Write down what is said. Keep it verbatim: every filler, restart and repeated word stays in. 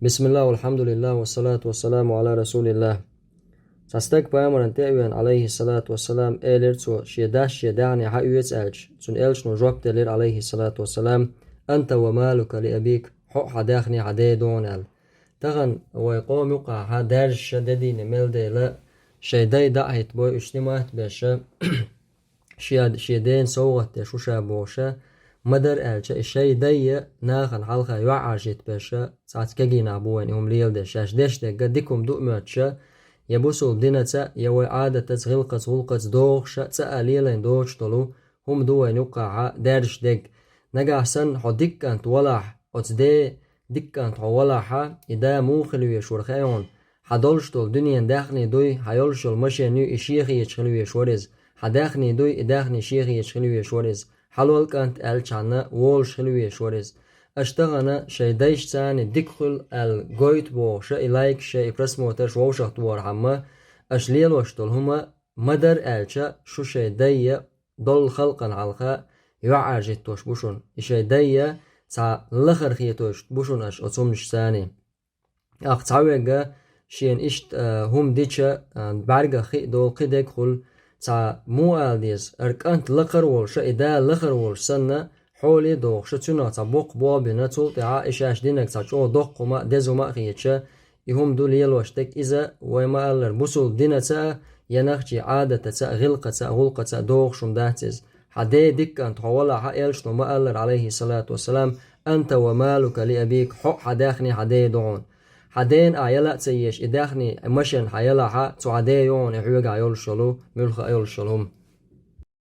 Бисмиллах, валхьамдулиллах, вассалату вассаламу ала расулиллах. Цхьа стаг пайхамаран тӀе а веана, алейхиссалату вассалам, элира цо, шен дас шен даьхни хьаоьцу аьлча, цунна элчано жоп делира, алейхиссалату вассалам: «Анта ва малука ли абик», хьо а хьан даьхни хьан ден ду хьуна аьлла. Тахана вай къоман юкъахь даьржаш де дийна мел дела, шайн дай дӀа а хӀиттабой, уьш снимать а беш, шен, шен дена совгӀат деш ву ша бохуш, ма-дарра аьлча, и шайн дай а нахана хьалха йоӀ Ӏаржийта беш, цхьацца кегий нах бу вайна и хӀума леладеш. Шаьш деш дерг дика хӀума ду а моьттуш, я бусулба динаца, я вай Ӏадатаца, гӀиллакхаца, гӀуллакхаца догӀуш, цӀа а лелайна доцуш долу хӀума ду вайна юккъехь даьржаш дерг. Нагахь санна хьо дика кӀант валахь, оцу ден дика кӀант хьо валахь, и да муха хила везаш вара хаьий хьуна? Хьан долуш долу дуьненан даьхни дуй, хьан йолуш йолу машен юй, и шен хеташ хила везаш вара иза. Хьан даьхни дуй, и даьхни шен хеташ хила везаш вара иза. Хьалол, кӀант, аьллачхьана, волуш хила везаш вара иза. Аша тахана шайн дайшца дика хуьлу аьлла гойту бохуш, и лайкаш, и просмотрш вовшахтохархьама, аша лелош долу хӀума, ма-дарра аьлча, шу шайн дай а долу халкъана хьалха йоӀ Ӏаржийтуш бу шуна. И шайн дай а цхьа лахара хетош бу шуна аша оцу хӀуманашца. Ахь цхьаверг шена иштта, а, хӀума дича, а, бӀаьргах хи а долу, кхидерг а хуьлу, цхьа муха ала деза, хӀара кӀант лакхара волуш, и да лахара волуш санна, хьоле а дохуш, цуьнах цхьа боккха болх бина, цул тӀаьхьа и шаьш динарг цхьа чӀогӀа доккха хӀума а, деза хӀума а хеташ, и хӀума ду лелош дерг иза, вай ма-аллара, бусулба динаца а, я нохчийн Ӏадатаца а, гӀиллакхаца а, гӀуллакхаца а догӀуш хӀума дац иза. Хьан ден дика кӀант хьо валахь, элчано ма-аллара, алейхиссалату вассалам: «Анта ва малука ли абик», хьо а хьан даьхни хьан ден ду хьуна. Хьан дена ахь яла а ца езаш, и даьхни, машен хьан ялахь, цу хьан ден ю хьуна и хьоьгахь йолуш йолу, муьлхха а йолуш йолу хӀума.